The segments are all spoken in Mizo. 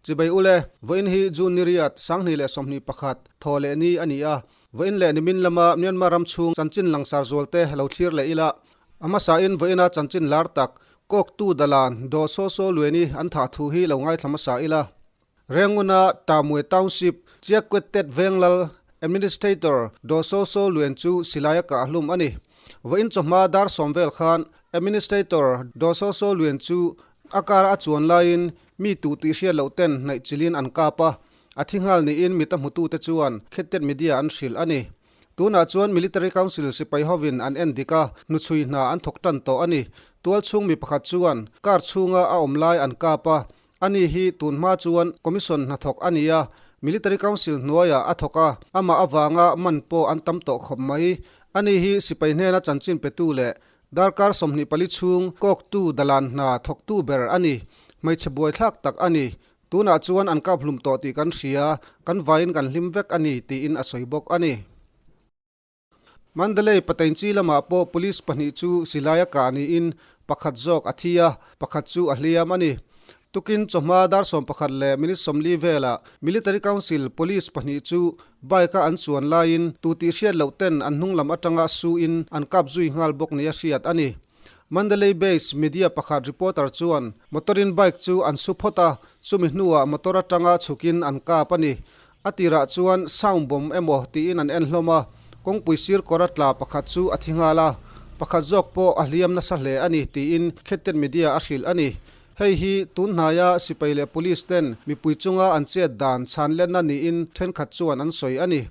Chibai ule, vawiin hi June ni riat, 2021, thaw leh ni a ni a. Vawiin leh nimin lama Myanmar ram chhung chanchin langsar zualte lo thlir leh ila. A hmasain vawiina chanchin lar tak, Kawktu Dalan, Daw Saw Saw Lueni an thah thu hi lo ngaithla hmasa ila. Renguna Tamwe Township, Chiakwettet Venglal Administrator Daw Saw Saw Luen chu silai a kah hlum a ni. Vawiin chawhma dar sawm vel khan Administrator Daw Saw Saw Luen chu a car a chuan laiin mi tuh tih hriat loh ten hnaih chilhin an kap a, a thi nghal niin mit a hmutute chuan Khettet Media an hrilh a ni. Tunah chuan Military Council sipai hovin an en dik a, hnuchhui hna an thawk tan tawh a ni. Tualchhung mi pakhat chuan car chhunga a awm lai an kap a, Ani hi tun hma chuan Commission hnathawk a ni a, Military Council hnuaiah a thawk a, amah avanga man pawh an tam tawh khawp mai. Ani hi sipai hnena chanchin petu leh darkar 24 chhung kawktu dalan hna thawktu ber a ni. Hmeichhe buaithlak tak a ni. Tunah chuan an kap hlum tawh tih kan hria, kan vaiin kan hlim vek a ni, tiin a sawi bawk a ni. Mandalay Patainchi lamah pawh police pahnih chu silai a kah niin pakhat zawk a thi a, pakhat chu a hliam a ni. Tukin chawhma dar 11 leh minute 40 velah Military Council police pahnih chu bike-a an chuan laiin tu tih hriat loh ten an hnung lam atanga su-in an kap zui nghal bawk nia hriat a ni. Mandalay base media pakhat reporter chuan motor-in bike chu an su phawt a, chumi hnuah motor atanga chhukin an kap a ni. A tirah chuan sound bomb emaw tiin an en hlawm a, kawngpui sir kawr a tla pakhat chu a thi nghal a, pakhat zawk pawh a hliam nasa hle a ni tiin Khettet Media a hrilh a ni. Hei hi tun hnaia sipai leh police ten mipui chunga an chet dan chhan lenna niin thenkhat chuan an sawi a ni.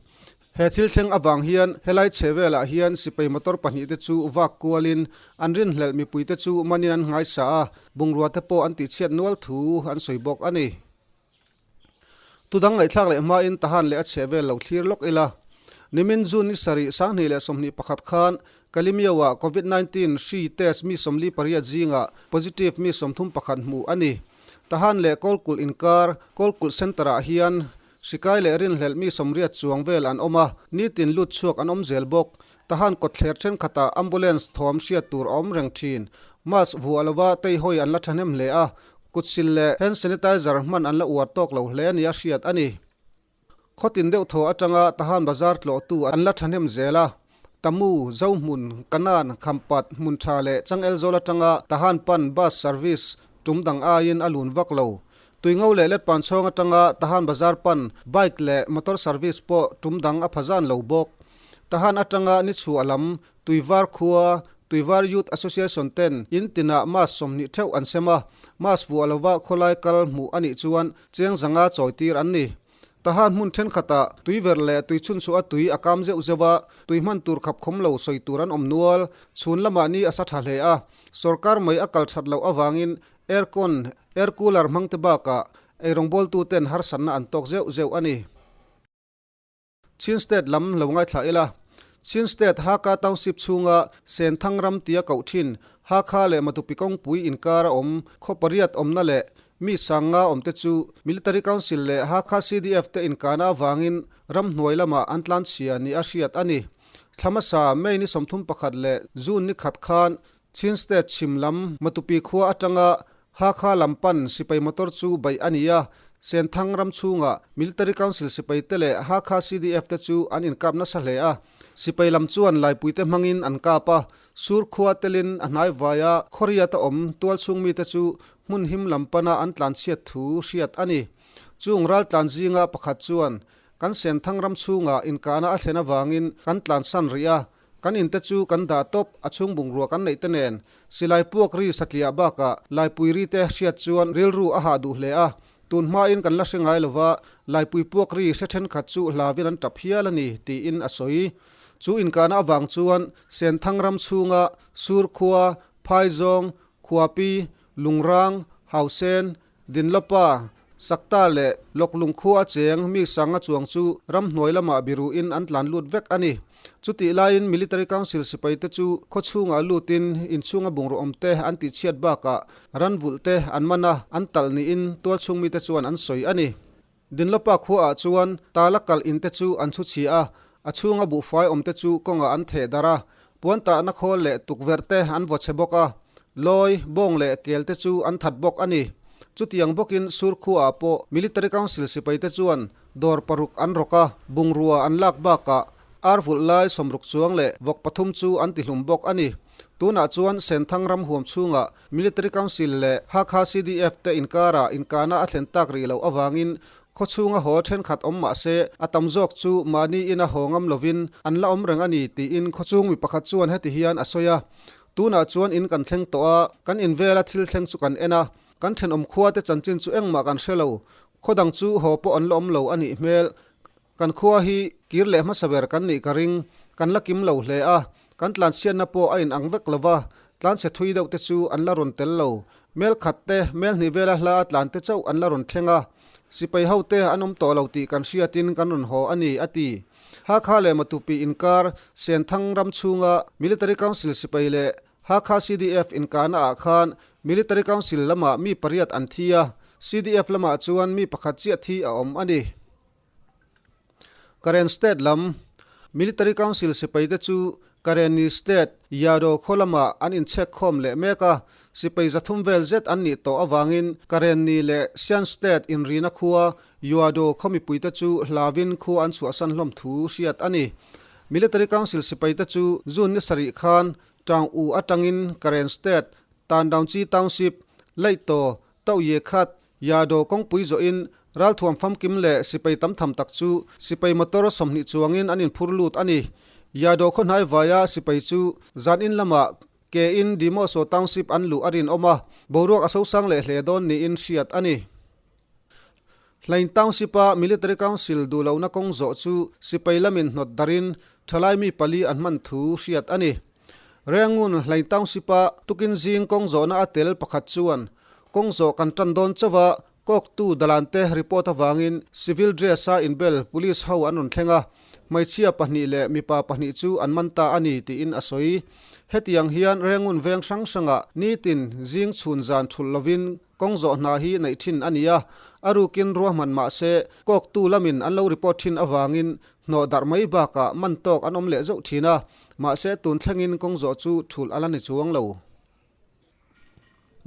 He thil thleng avang hian helai chhe velah hian sipai motor pahnih te chu vak kualin an rinhlelh mipui te chu manin an nghaisa a, bungrua te pawh an tihchhiat nual thu an sawi bawk a ni. Tudang ngaihthlak leh hmain Tahan leh a chheh vel lo thlir lawk ila. Nimin June ni sarih 2021 khan Kalimyo-ah Covid 19 hri test mi 48 zingah positive mi 31 hmuh a ni. Tahan leh Kawlkulh inkar Kawlkulh Centre-ah hian hrikai leh rinhlelh mi 80 chuang vel an awm a, nitin lut chhuak an awm zel bawk. Tahan kawtthler thenkhatah ambulance thawm hriat tur a awm reng thin. Mask vuah lova teihawi an la thahnem hle a, Kut sil leh hand sanitizer hman an la uar tawk lo hle nia hriat a ni. Khawtin deuh thaw atanga Tahan Bazar tlawhtu an la thahnem zel a. Tamu, Zohmun, Kanan, Khampat, Hmuntha leh Changelzawl atanga Tahan pan bus service tum dang aiin a lun vak lo. Tuingo leh Letpanchhawng atanga Tahan Bazar pan bike leh motor service pawh tum dang a pha zan lo bawk. Tahan atanga ni chhuah lam Tuivar khua, Tuivar Youth Association ten in tinah mask 20 theuh an sem a, mask vuah lova khawlai kal hmuh a nih chuan cheng zanga chawitir an ni. Tahan hmun thenkhatah tuiver leh tuichhunchhuah a tui a kam zeuh zeuh a, tui hman tur khapkhawm lo sawi tur an awm nual. Chhun lamah ni a sa tha hle a, sorkar mai a kal that loh avangin aircon, air cooler hmangte bakah eirawngbawltu ten harsatna an tawk zeuh zeuh a ni. Chin State lam lo ngaithla ila. Chin State Hakha Township chhunga Senthang ram tia koh thin Hakha leh Matupi kawngpui inkar a awm khaw pariat awmna leh mi sanga awmte chu Military Council leh Hakha CDF te inkahna avangin ramhnuai lamah an tlanchhia ni a hriat a ni. Thla hmasa May ni 31 leh June ni khat khan Chin State chhim lam Matupi khua atanga Hakha lam pan sipai motor chu baih a ni a, Senthang ram chhungah Military Council sipai te leh Hakha CDF te chu an inkap nasa hle a, sipai lam chuan laipui te hmangin an kap a, sur khua telin a hnai vaia khawriata awm tualchhung mite chu hmun him lam pana an tlanchhiat thu hriat a ni. Chung raltlan zinga pakhat chuan, Kan Senthang ram chhungah inkahna a thlen avangin kan tlansan rih a, Kan inte chu kan dah tawp, a chhung bungrua kan neih te nen. Silai puak ri satliah bakah laipui ri te hriat chuan rilru a hah duh hle a. Tun hmain kan la hre ngai lova, laipui puak ri hre thenkhat chu hlavin an tap hial a ni, tiin a sawi. Chu inkahna avang chuan Senthang ram chhunga Surkhua, Phaizawng, Khuapi, Lungrang, Hausen, Dinlapa, Sakta leh Loklung khua a cheng mi sanga chuang chu ramhnuai lamah biruin an tlan lut vek a ni. Chutih laiin Military Council sipaite chu khaw chhungah lutin inchhunga bungraw awmte an tihchhiat bakah ranvulh te an man a, an talh niin tualchhung mite chuan an sawi a ni. Dinlapa khuaah chuan tala kalh inte chu an chhu chhia a, a chhunga buhfai awmte chu kawngah an theh darh a, puan tahna khawl leh tukverh te an vaw chhe bawk a, lawi, bawng leh kel te chu an that bawk a ni. Chutiang bawkin Surkhua ah pawh Military Council sipaite chuan dawr paruk an rawk a, bungrua an lak bakah ar vulh lai 60 chuang leh vawk pathum chu an tihlum bawk a ni. Tunah chuan Senthang ram huam chhungah Military Council leh Hakha CDF te inkarah inkahna a thlen tak rih loh avangin Khaw chhunga haw thenkhat awm mah se, a tam zawk chu mahni ina haw ngam lovin an la awm reng a ni tiin khaw chhung mi pakhat chuan heti hian a sawi a, Tunah chuan in kan thleng tawh a, kan in vela thil thleng chu kan en a, kan thenawm khua te chanchin chu engmah kan hre lo, khaw dang chu haw pawh an la awm lo a nih hmel. Kan khua hi kir leh hmasa ber kan nih ka ring, kan la kim lo hle a, kan tlanchhiatna pawh a inang vek lo va, tlanchhe thui deuh te chu an la rawn tel lo. Mel khat te, mel hnih vela hla a tlan te chauh an la rawn thleng a, sipai ho te an awm tawh lo tih kan hriatin kan rawn haw a ni, a ti. Hakha leh Matupi inkar Senthang ram chhunga Military Council sipai leh Hakha CDF inkahna ah khan Military Council lamah mi pariat an thi a, CDF lamah chuan mi pakhat chiah thi a awm a ni. Karen State lam Military Council sipaite chu Karenni State Yadaw khaw lamah an inchhek khawm leh mek a, sipai 300 vel zet an nih tawh avangin Karenni leh Shan State inrina khua Yadaw khaw mipuite chu hlauin khua an chhuahsan hlawm thu hriat a ni. Military Council sipaite chu June ni sarih khan Taung U atangin Karen State Tandaungchi Township, Leihtaw, Tauye Khat, Yadaw kawngpui zawhin ralthuam famkim leh sipai tam tham tak chu sipai motor 20 chuangin an inphur lut a ni. Yadaw khaw hnai vaia sipai chu zan in lamah ke in Dimoso Township an luh a rinawm a, boruak a sosang leh hle dawn niin hriat a ni. Hlain Township-a Military Council duh lohna kawng zawh chu sipai lamin hnawt darin thalai mi pali an hman thu hriat a ni. Rengun Hlain Township-a tukin zing kawng zawhna a tel pakhat chuan kawng zawh kan tan dawn chauh a, kawktu Dalante report avangin civil dress-a inbel police ho an rawn thleng a, hmeichhia pahnih leh mipa pahnih chu an man ta a ni tiin a sawi. Hetiang hian Rengun veng hrang hrangah nitin zing chhun zan thulh lovin Kawng zawh hna hi neih thin a ni a, a rukin ruahman mah se kawktu lamin an lo report thin avangin hnawh darh mai bakah man tawk an awm leh zauh thin a, mahse tun thlengin kawng zawh chu thulh a la ni chuang lo.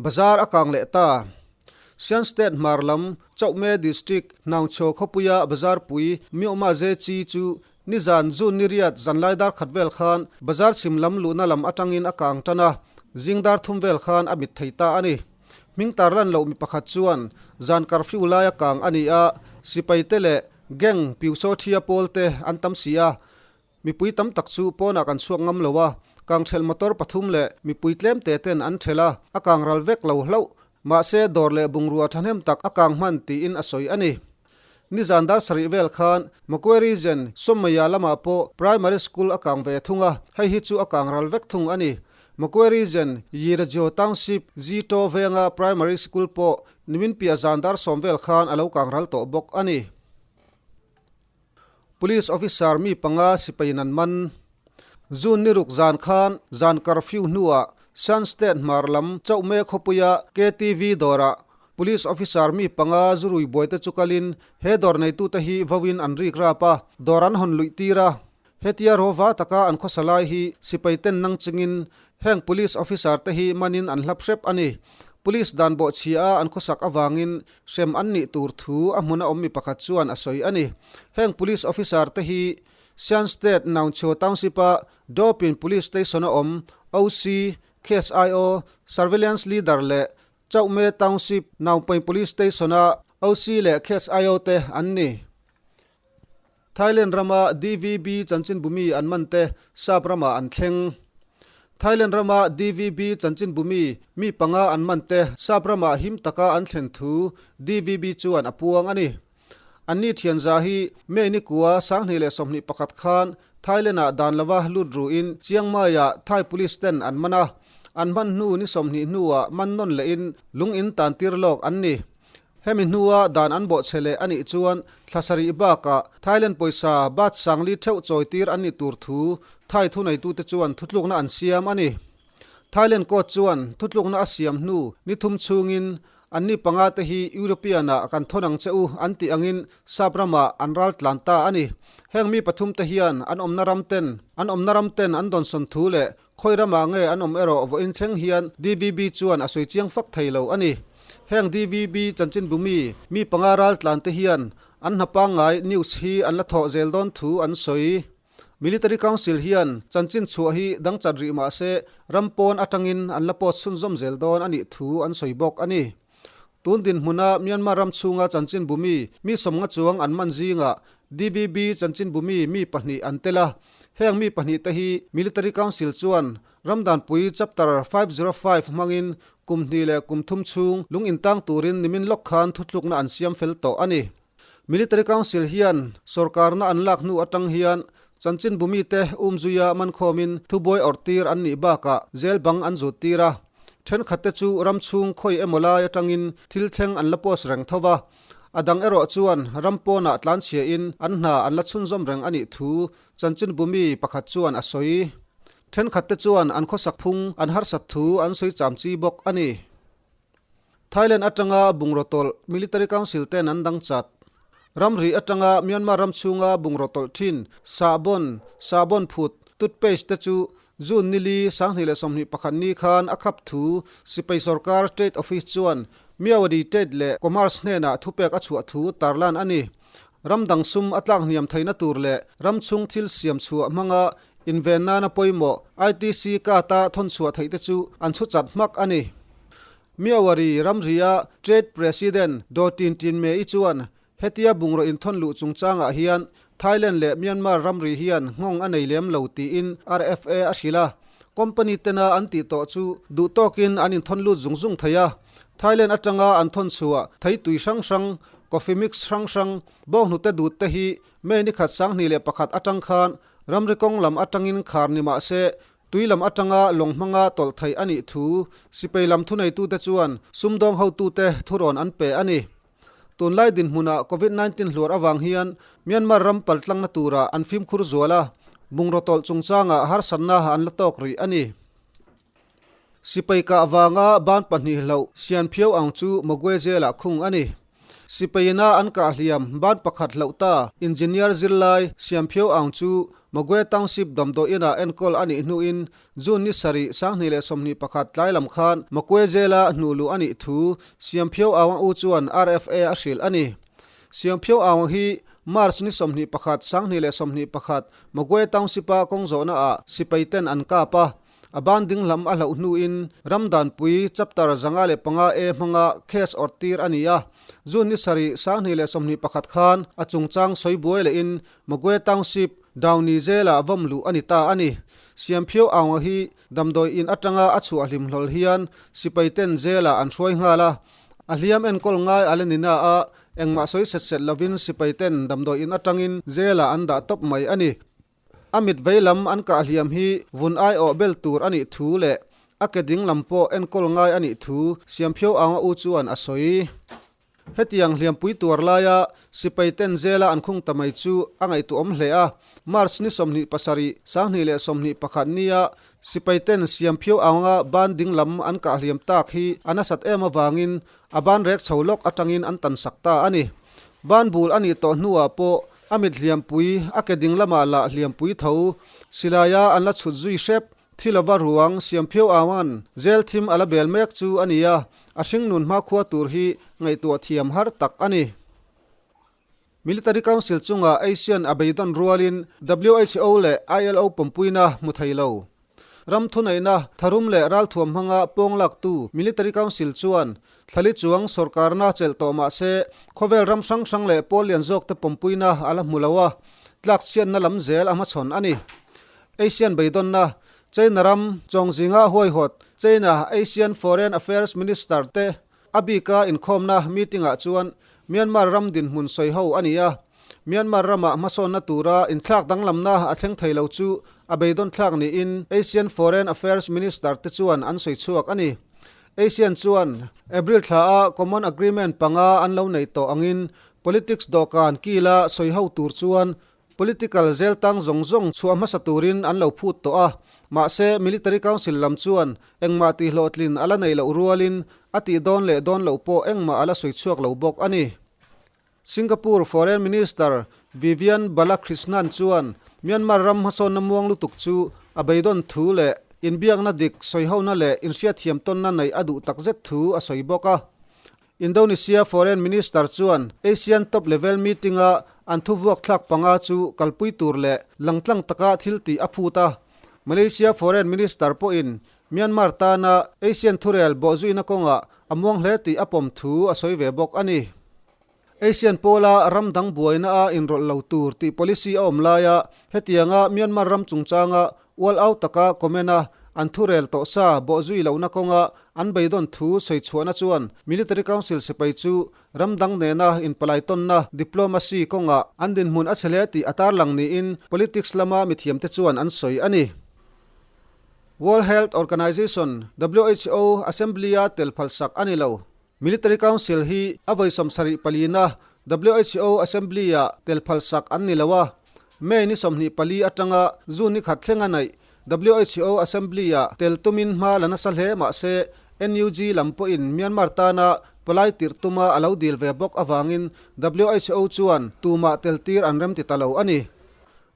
Bazar a kang leh ta. Shan State hmar lam Chauhme District Hnaungchhaw khawpuia bazar pui Myohma Ze Chi chu nizan June ni riat zanlai dar khat vel khan bazar chhim lam luhna lam atangin a kang tan a, zing dar thum vel khan a mit thei ta a ni. Hming tarlan loh mi pakhat chuan zan curfew laia kang a ni a, sipai te leh gang piusaw thia pawl te an tam si a, mipui tam tak chu pawnah kan chhuak ngam lo a, kang thelh motor pathum leh mipui tlem te ten an thelh a, a kang ral vek lo hlauh. Mahse dawr leh bungrua thahnem tak a kang hman tiin a sawi a ni. Nizan dar sarih vel khan Macquarie Region Sawmmaia lamah pawh Primary School a kang ve thung a, hei hi chu a kang ral vek thung a ni. Macquarie Region Yirajio Township Zito venga Primary School pawh nimin piah zan dar 10 vel khan a lo kang ral tawh bawk a ni. Police officer mi panga sipai in an man. June ni ruk zan khan zan curfew hnuah Shan State hmar lam Chauhme khawpuia KTV dawrah Police officer mi panga zurui buaite chu kalin he dawr neitute hi vauin an rik rap a, dawr an hawn luih tir a. Hetia rawva taka an khawsa lai hi sipai ten nang chingin heng police officer te hi manin an hlap hrep a ni. Police dan bawhchhia a an khawsak avangin hrem an nih tur thu a hmuna awm mi pakhat chuan a sawi a ni. Heng police officer te hi Shan State Naungchho Township-a Dopin Police Station-a awm OC, Case IO, Surveillance Leader leh Chauhme Township Naungpain Police Station-a OC leh Case IO te an ni. Thailand rama DVB chanchinbumi an man te sap ramah an thleng. Thailand rama DVB chanchinbumi mi panga an man te sap ramah him taka an thlen thu DVB chuan a puang a ni. Anni thianza hi May ni kua 2021 khan Thailand-ah dan lova lut ruin Chiang Mai-ah Thai Police ten an man a. An hman hnu ni 20 hnuah man nawn lehin lung in tan tir lawk an ni. Hemi hnua dan an bawhchhe leh a nih chuan thla sarih bakah Thailand pawisa baht 4000 theuh chawi tir an nih tur thu Thai thuneitute chuan thutlukna an siam a ni. Thailand court chuan thutlukna a siam hnu ni thum chhungin anni panga te hi European-ah kan thawn ang che u an tih angin sap ramah an ral tlan ta a ni. Heng mi pathum te hian an awmna ram ten an awmna ram ten an dawnsawn thu leh Khawi ramah nge an awm erawh vawiin thleng hian DVB chuan a sawi chiang fak thei lo a ni. Heng DVB chanchinbu mi mi panga raltlante hian an hna pangngai news hi an la thawh zel dawn thu an sawi. Military Council hian chanchin chhuah hi dang chat rih mah se ram pawn atangin an la post chhunzawm zel dawn a nih thu an sawi bawk a ni. Tun dinhmuna Myanmar ram chhunga chanchinbu mi mi sawmnga chuang an man zingah DVB chanchinbu mi mi pahnih an tel a. Heng mi pahnihte hi Military Council chuan Ramdanpui Chapter 505 hmangin kum hnih leh kum thum chhung lung intang turin nimin lawk khan thutlukna an siam fel tawh a ni. Military Council hian sorkarna an lak hnu atang hian chanchinbu mite umzuia mankhawmin thubuai awrhtir an nih bakah jail bang an zut tir a. Thenkhatte chu ram chhung khawi emaw lai atangin thil thleng an la post reng tho va. A dang erawh chuan ram pawnah tlanchhiain an hna an la chhunzawm reng a nih thu chanchinbu mi pakhat chuan a sawi. Thenkhatte chuan an khawsak phung an harsat thu an sawi cham chi bawk a ni. Thailand atanga bungraw tawlh Military Council ten an dang chat. Ramri atanga Myanmar ram chhunga bungraw tawlh thin sahbawn, sahbawn phut, toothpaste te chu June nili 2021 ni khan a khap thu sipai sorkar Trade Office chuan Myawaddy Trade leh Commerce hnenah thupek a chhuah thu tarlan a ni. Ram dang sum a tlak hniam theihna tur leh ram chhung thil siam chhuah hmanga inven nana pawimawh ITC card-a thawn chhuah theih te chu an chhu chat hmak a ni. Myawaddy ramria Trade President Daw Tin Tin Mei chuan hetia bungraw inthawn luh chungchangah hian Thailand leh Myanmar ramri hian nghawng a nei lem lo tiin RFA a hrilh a. Company tena an tih tawh chu duh tawkin an inthawn lut zung zung thei a. Thailand atanga an thawn chhuah thei tui hrang hrang, coffee mix hrang hrang, bawnghnute dut te hi May ni khat 2001 atang khan ramri kawng lam atangin khar ni mah se Tui lam atanga lawng hmanga tawlh theih a nih thu sipai lam thuneitute chuan sumdawng hotute thurawn an pe a ni. Tunlai dinhmunah Covid 19 hluar avang hian Myanmar ram paltlangna turah an fimkhur zual a, bungraw tawlh chungchangah harsatna an la tawk rih a ni. Sipai kah vanga ban pahnih hloh sian phiau ang chu Mogwe Jail-ah khung a ni. Sipaina an kah hliam ban pakhat hloh ta Engineer zirlai Siamphiau ang chu Magwe Township damdawiinah enkawl a nih hnuin June ni sarih 2021 tlai lam khan Magwe Jail-a hnuh luh a nih thu Siamphiau Aung u chuan RFA a hrilh a ni. Siamphiau Aung hi March ni 21 2021 Magwe Township-a kawng zawhnaah sipai ten an kap a, A ban ding lam a hlauh hnuin Ramdanpui Chapter 505 A hmanga case awrh tir a ni a. June ni sarih 2021 khan a chungchang sawi buai lehin Magwe Township, Downy Jail-ah vawm luh a ni ta a ni. Siamphiau Aunga hi damdawi in atanga a chhuah hlim hlawl hian sipai ten jail-ah an hruai nghal a. A hliam enkawl ngai a la ni na a, engmah sawi set set lovin sipai ten damdawi in atangin jail-ah an dah tawp mai a ni. A mit vei lam an kah hliam hi vun aiawh bel tur a nih thu leh a ke ding lam pawh enkawl ngai a nih thu Siamphiau Aunga u chuan a sawi. Hetiang hliampui tuar laia sipai ten zela an khung ta mai chu a ngaihtuahawm hle a, March ni 27, 2021 nia sipai ten Siamphiau Aunga ban ding lam an kah hliam tak hi a nasat em avangin a ban rek chho lawk atangin an tansak ta a ni. Ban bul a nih tawh hnuah pawh A mit hliampui, a ke ding lamah lah hliampui tho, silaia an la chhut zui hrep, thi lova ruang, Siamphiau Auan, jail thim a la bel mek chu a ni a, a hringnun hmakhua tur hi ngaihtuah thiam har tak a ni. Military Council chunga Asian a beidawn rualin WHO leh ILO pawmpuina hmu thei lo. Ram thuneihna, tharum leh ralthuam hmanga pawng laktu Military Council chuan thlali chuang sorkarna chelh tawh mah se khawvel ram hrang hrang leh pawl lian zawkte pawmpuina a la hmu lo a, tlak chhiatna lam zel a hmachhawn a ni. Asian beidawnna, China ram chawngzinga huaihawt China Asian Foreign Affairs Minister te A bika inkhawmna meeting-ah chuan Myanmar ram dinhmun sawi ho a ni a, Myanmar rama hmasawnna tura inthlak danglamna a thleng thei lo chu a beidawnthlak niin Asian Foreign Affairs Minister te chuan an sawi chhuak a ni. Asian chuan April thlaah Common Agreement panga an lo neih tawh angin politics dawhkan kila sawi ho tur chuan Political zel tang zawng zawng chhuah hmasa turin an lo phut tawh a, mahse Military Council lam chuan engmah tihhlawhtlin a la neih loh rualin a tih dawn leh dawn loh pawh engmah a la sawi chhuak lo bawk a ni. Singapore Foreign Minister Vivian Balakrishnan chuan Myanmar ram hmasawnna muang lutuk chu a beidawn thu leh inbiakna dik sawihona leh inhriatthiam tawnna neih a duh takzet thu a sawi bawk a. Indonesia Foreign Minister chuan ASEAN Top Level Meeting-a an thuvuak thlak panga chu kalpui tur leh langtlang taka thil tih a phut a. Malaysia Foreign Minister pawhin Myanmar tana ASEAN thurel bawhzuina kawngah a muang hle tih a pawm thu a sawi ve bawk a ni. ASEAN pawla ram dang buaina a inrawlh lo tur tih policy a awm laia hetianga Myanmar ram chungchanga ual au taka comment a an thurel tawh sa bawhzui lohna kawnga an beidawn thu sawi chhuahna chuan Military Council sipai chu ram dang nena inpalai tawnna diplomacy kawngah an dinhmun a chhe hle tih a tarlang niin politics lama mithiamte chuan an sawi a ni. World Health Organization, who, Assembly-a tel phalsak a ni lo. Military Council hi a vawi 74 na who Assembly-ah tel phalsak an ni lo a, May ni 24 atanga June ni khat thleng a naih. Who Assembly-ah tel tumin hma la nasa hle mah se NUG lam pawhin Myanmar tana palai tirh tuma a lo dil ve bawk avangin who chuan tumah tel tir an remti ta lo a ni.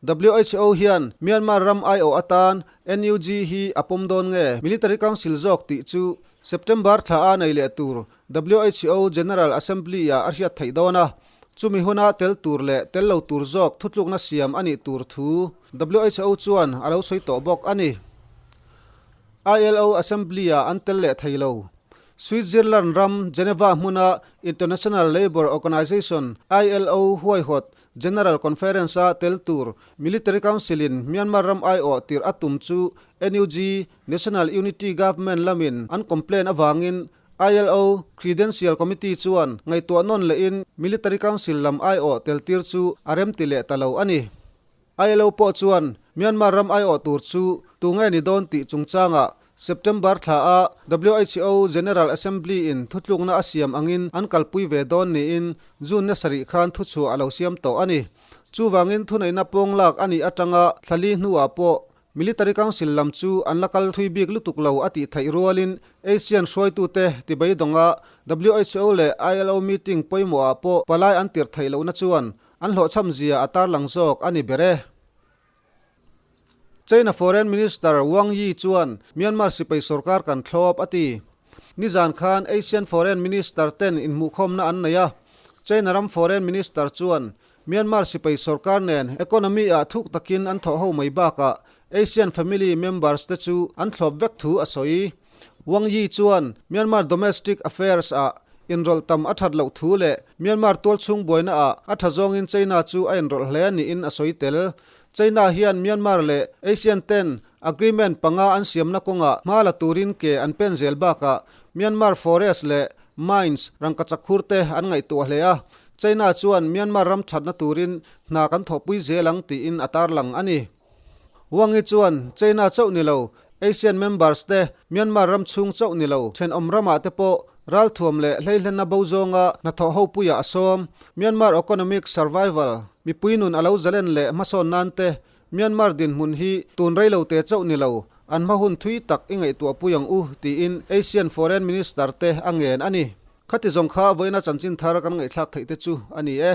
Who hian Myanmar ram aiawh atan NUG hi a pawm dawn nge Military Council zawk tih chu September thla a nei leh tur who General Assembly-ah a hriat theih dawn a, chumi huna tel tur leh tel lo tur zawk thutlukna siam a nih tur thu who chuan a lo sawi tawh bawk a ni. ILO Assembly-ah an tel leh thei lo. Switzerland ram Geneva hmuna International Labour Organization, ILO, huaihawt General Conference-a tel tur Military Council-in Myanmar ram aiawh tirh a tum chu NUG, National Unity Government, lamin an complain avangin ILO Credential Committee chuan ngaihtuah nawn lehin Military Council lam aiawh tel tir chu a remti leh ta lo a ni. ILO pawh chuan Myanmar ram aiawh tur chu tunge ni dawn tih chungchangah September thla a who General Assembly in thutlukna a siam angin an kalpui ve dawn niin June ni sarih khan thuchhuah a lo siam tawh a ni. Chuvangin thuneihna pawng lak a nih atanga thla li hnuah pawh Military Council lam chu an la kal thui bik lutuk lo a tih theih rualin ASEAN hruaitute tibeidawngah who leh ILO meeting pawimawhah pawh palai an tirh theih lohna chuan an hlawhchham zia a tarlang zawk a ni ber e. China Foreign Minister Wang Yi chuan Myanmar sipai sorkar kan thlawp a ti. Nizan khan ASEAN Foreign Minister ten inhmuhkhawmna an nei a, China ram Foreign Minister chuan Myanmar sipai sorkar nen economy ah thuk takin an thawh ho mai bakah ASEAN family members te chu an thlawp vek thu a sawi. Wang Yi chuan Myanmar domestic affairs ah inrawlh tam a that loh thu leh Myanmar tualchhung buaina ah a tha zawngin China chu a inrawlh hle niin a sawi tel. China hian Myanmar leh ASEAN ten agreement panga an siamna kawngah hma la turin ke an pen zel bakah Myanmar forest leh mines rangkachak khur te an ngaihtuah hle a, China chuan Myanmar ram thatna turin hna kan thawhpui zel ang tiin a tarlang a ni. Wang Yi chuan China chauh ni lo, ASEAN members te Myanmar ram chhung chauh ni lo, thenawm ramah te pawh ralthuam leh hleihlenna bo zawnga hnathawh hopuiah a sawm. Myanmar economic survival, mipui nun a lo zalen leh hmasawn nan te Myanmar dinhmun hi tun rei lo te chauh ni lo, an hma hun thui tak i ngaihtuahpui ang u, tiin ASEAN Foreign Minister te a ngen a ni. Khati zawng kha vawiina chanchin thar kan ngaihthlak theih te chu a ni e.